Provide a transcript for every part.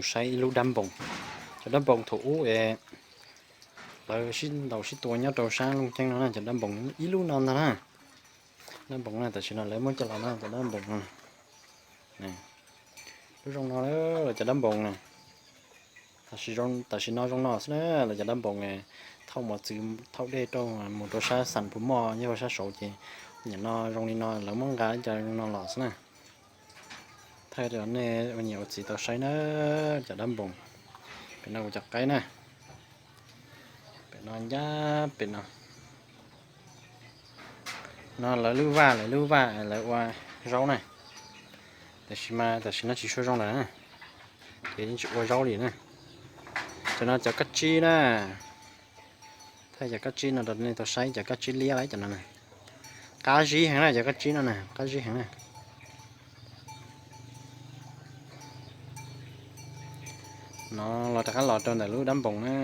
Saib ib lub dab npoos, cov dab npoos thaum ub es lawv sib ntaus sib tua nyob rau sab Looj Ceeb no na, cov dab npoos ib lub no ntag na. Dab npoos na, tam sim no lawv muab coj los no cov dab npoos no. Lub zoo no, cov dab npoos na. Tam sim no zoo no xwb na, lawv cov dab npoos thauj mos txwv thauj dej rau mus rau sab Xas Phu Moj nyob rau sab saud ces nim no zoo li no lawv muab nqa cov zoo no los xwb na. Thaij rau nej ua niam ua txiv tau saib na, cov dab npoos. Pem no kuv cov qaib na, pem no ncaj pem no. No lawv lub vaj, lawv lub vaj lawv ua zaub na. Tab sis mas tam sim no tsis tshua zoo lawm na, ces yeej tsis ua zaub li na. Cov no cov kab tsib na, thaij cov kab tsib no rau nej tau saib, cov kab tsib liab lawm cov no na. Qab zib heev na, cov kab tsib no na qab zib heev na. No los rov qab los rau ntawm lub dab npoos na.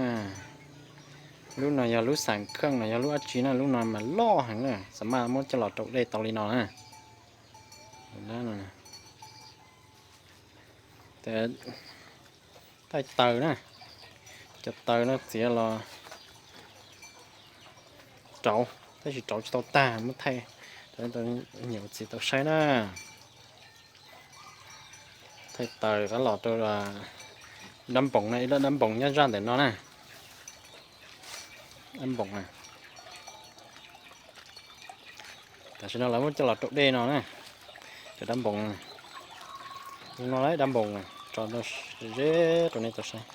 Lub no yog lub Xas Kheej no, yog lub dab tsi na, lub no mas loj heev na, xav mas muab coj los rau dej tau li no na. Thaij taws na, cov taws no txiav los rauv, tab sis rauv tsis tau tag, muab thaij rau nej tau niam txiv tau saib na. Thaij taws rov qab los rau dab npoos na, ib lub dab npoos nyob zaj ntawm no na. Dab npoos na, tam sim no lawv muab coj los rau dej no na. Cov dab npoos, no dab npoos tso ze rau nej tau saib.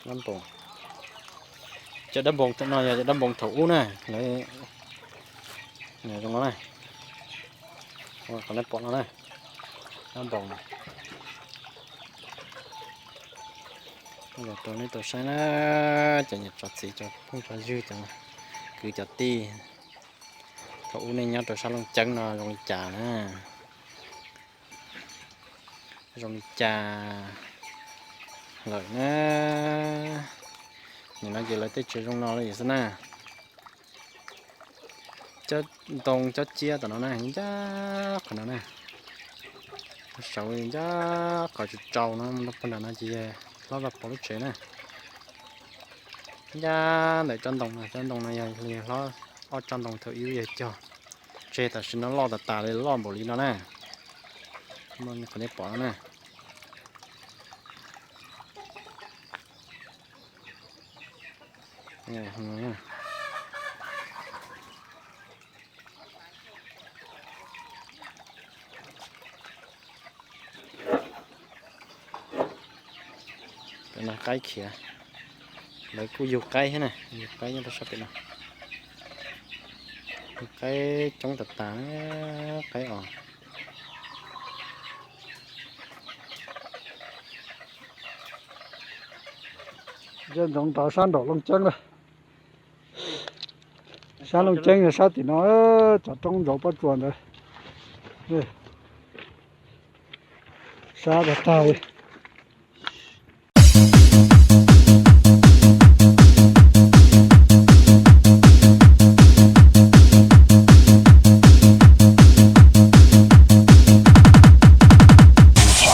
Dab npoos, cov dab npoos no yog cov dab npoos thaum ub na, lawv zoo no na, qhov nej pom no na, dab npoos. Los rau nej tau saib na, cov niam cov txiv cov phooj cov ywg cov kwv cov tij, thaum ub nej nyob rau sab Looj Ceeb no zoo li cas na, zoo li cas lawm na. Nim no ces lawv tej tsev zoo no li xwb na. Cov ntoo cov ciab tom no na, ncaj qhov no na, saud ncaj qhov tsis tsau no, pog nram no ces hlob Vaj Pov lub tsev na. Ncaj ntawm cov ntoo no, cov ntoo no yog hlob ob tsob ntoo thaum ub yawg cog, tseg tam sim no loj tas tas li, loj npaum li no na. Qhov nej pom no na. Pem no qaib khiav, lawv kuj yug qaib thiab na, yug qaib nyob rau sab pem no. Yug qaib coob tas tas, qaib os. Ntsia ntsoov rov sab nraum Looj Ceeb lawm. Sab Looj Ceeb yog sab tim no, cov roob ntsaum pob tsuas ntawd. Sab tag tag li.